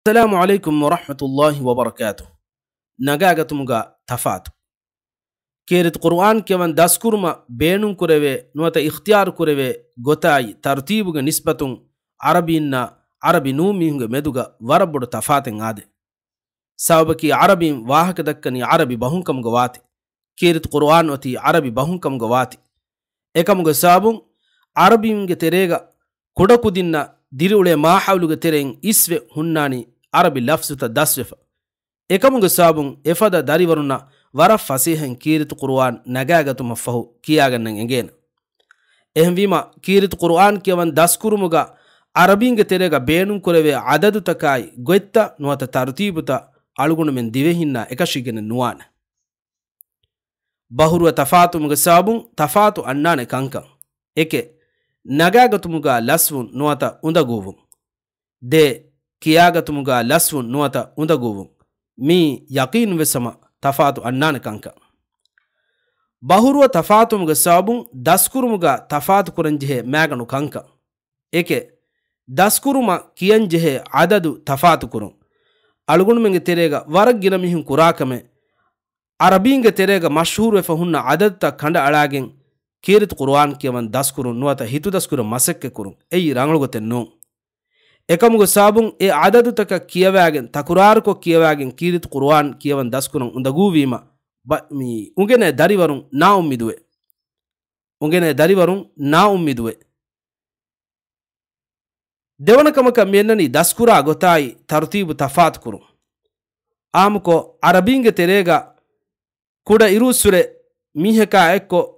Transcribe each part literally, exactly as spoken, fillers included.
އައްސަލާމު ޢަލައިކުމް ވަރަޙްމަތުﷲި ވަބަރަކާތު. ނަގާގަތުމުގަ ތަފާތު. ކީރިތި ޤުރުއާން ކިޔަވަން ދަސްކުރުމަށް ބޭނުންކުރެވޭ ނުވަތަ އިޚްތިޔާރުކުރެވޭ ގޮތާއި ތަރުތީބުގެ ނިސްބަތުން ޢަރަބީންނާ ޢަރަބި ނޫން މީހުންގެ މެދުގަ ވަރަށް ބޮޑު ތަފާތެއް އާދޭ. ސަބަބަކީ ޢަރަބީން ވާހަކަ ދައްކަނީ ޢަރަބި ބަހުން ކަމުގަ ވާތީ. ކީރިތި ޤުރުއާން އޮތީ ޢަރަބި ބަހުން ކަމުގަ ވާތީ. އެކަމުގެ ސަބަބުން ޢަރަބީންގެ ތެރޭގަ ކުޑަކުދިންނަށް ދިރިއުޅޭ މާހައުލުގެ ތެރެއިން އިސްވެ ހުންނާނީ ޢަރަބި ލަފްޒުތައް ދަސްވެފަ. އެކަމުގެ ސަބަބުން އެފަދަ ދަރިވަރުންނަށް ވަރަށް ފަސޭހައިން ކީރިތި ޤުރުއާން ނަގާގަތުމަށްފަހު ކިޔާގަންނަން އެނގޭނެ. އެހެންވީމަ، ކީރިތި ޤުރުއާން ކިޔަވަން ދަސްކުރުމުގަ ޢަރަބީންގެ ތެރޭގަ ބޭނުންކުރެވޭ ޢަދަދުތަކާއި ގޮތްތައް ނުވަތަ ތަރުތީބުތައް އަޅުގަނޑުމެން ދިވެހިންނާ އެކަށީގެނެއް ނުވާނެ. ބަހުރުވަ ތަފާތުވުމުގެ ސަބަބުން ތަފާތު އަންނާނެ ކަންކަން. އެކެއް، ނަގާގަތުމުގަ ލަސްވުން ނުވަތަ އުނދަގޫވުން. ދޭ، ކިޔާގަތުމުގަ ލަސްވުން ނުވަތަ އުނދަގޫވުން. މީ ޔަޤީންވެސް ހަމަ ތަފާތު އަންނާނެ ކަންކަން. ބަހުރުވަ ތަފާތުވުމުގެ ސަބަބުން ދަސްކުރުމުގަ ތަފާތު ކުރަންޖެހޭ މާގަނޑު ކަންކަން. އެކެއް، ދަސްކުރުމަށް ކިޔަންޖެހޭ ޢަދަދު ތަފާތުކުރުން. އަޅުގަނޑުމެންގެ ތެރޭގަ ވަރަށް ގިނަ މީހުން ކުރާ ކަމެއް، ޢަރަބީންގެ ތެރޭގަ މަޝްހޫރުވެފަ ހުންނަ ޢަދަދުތައް ކަނޑައަޅާގެން ކީރިތި ޤުރުއާން ކިޔަވަން ދަސްކުރުން ނުވަތަ ހިތުދަސްކުރަން މަސައްކަތްކުރުން އެއީ ރަނގަޅުގޮތެއް ނޫން. އެކަމުގެ ސަބަބުން އެ ޢަދަދުތަކަށް ކިޔަވާގެން ތަކުރާރުކޮށް ކިޔަވާގެން ކީރިތި ޤުރުއާން ކިޔަވަން ދަސްކުރަން އުނދަގޫވީމަ، ބަ-، މި އުނގެނޭ ދަރިވަރުން ނާއުއްމީދުވޭ. އުނގެނޭ ދަރިވަރުން ނާއުއްމީދުވޭ. ދެވަނަ ކަމަކަށް މިއަންނަނީ ދަސްކުރާ ގޮތާއި ތަރުތީބު ތަފާތުކުރުން. އާއްމުކޮށް، ޢަރަބީންގެ ތެރޭގަ ކުޑަ އިރުއްސުރެ މީހަކާ އެއްކޮށް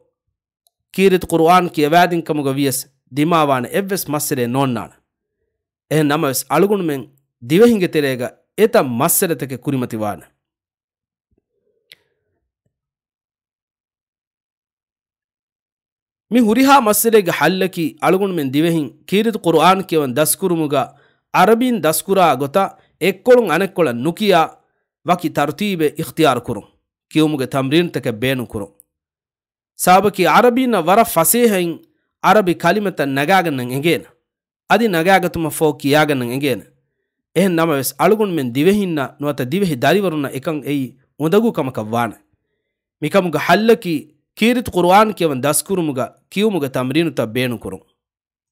ކީރިތި ޤުރުއާން ކިޔަވާދިން ކަމުގަ ވިޔަސް ދިމާވާނެ އެއްވެސް މައްސަލައެއް ނޯންނާނެ. އެހެން ނަމަވެސް، އަޅުގަނޑުމެން ދިވެހިންގެ ތެރޭގަ އެތައް މައްސަލަތަކެއް ކުރިމަތިވާނެ. މި ހުރިހާ މައްސަލައިގެ ޙައްލަކީ، އަޅުގަނޑުމެން ދިވެހިން ކީރިތި ޤުރުއާން ކިޔަވަން ދަސްކުރުމުގަ ޢަރަބީން ދަސްކުރާ ގޮތަށް އެއްކޮޅުން އަނެއްކޮޅަށް ނުކިޔާ، ވަކި ތަރުތީބެއް އިޚްތިޔާރު ކުރުން، ކިޔުމުގެ ތަމްރީނުތަކެއް ބޭނުން ކުރުން. ސަބަބަކީ، ޢަރަބީންނަށް ވަރަށް ފަސޭހައިން ޢަރަބި ކަލިމަތައް ނަގާގަންނަން އެނގޭނެ. އަދި ނަގާގަތުމަށްފަހު ކިޔާގަންނަން އެނގޭނެ. އެހެން ނަމަވެސް، އަޅުގަނޑުމެން ދިވެހިންނަށް ނުވަތަ ދިވެހި ދަރިވަރުންނަށް އެކަން އެއީ އުނދަގޫ ކަމަކަށް ވާނެ. މިކަމުގެ ޙައްލަކީ، ކީރިތި ޤުރުއާން ކިޔަވަން ދަސްކުރުމުގަ ކިޔުމުގެ ތަމްރީނުތައް ބޭނުންކުރުން.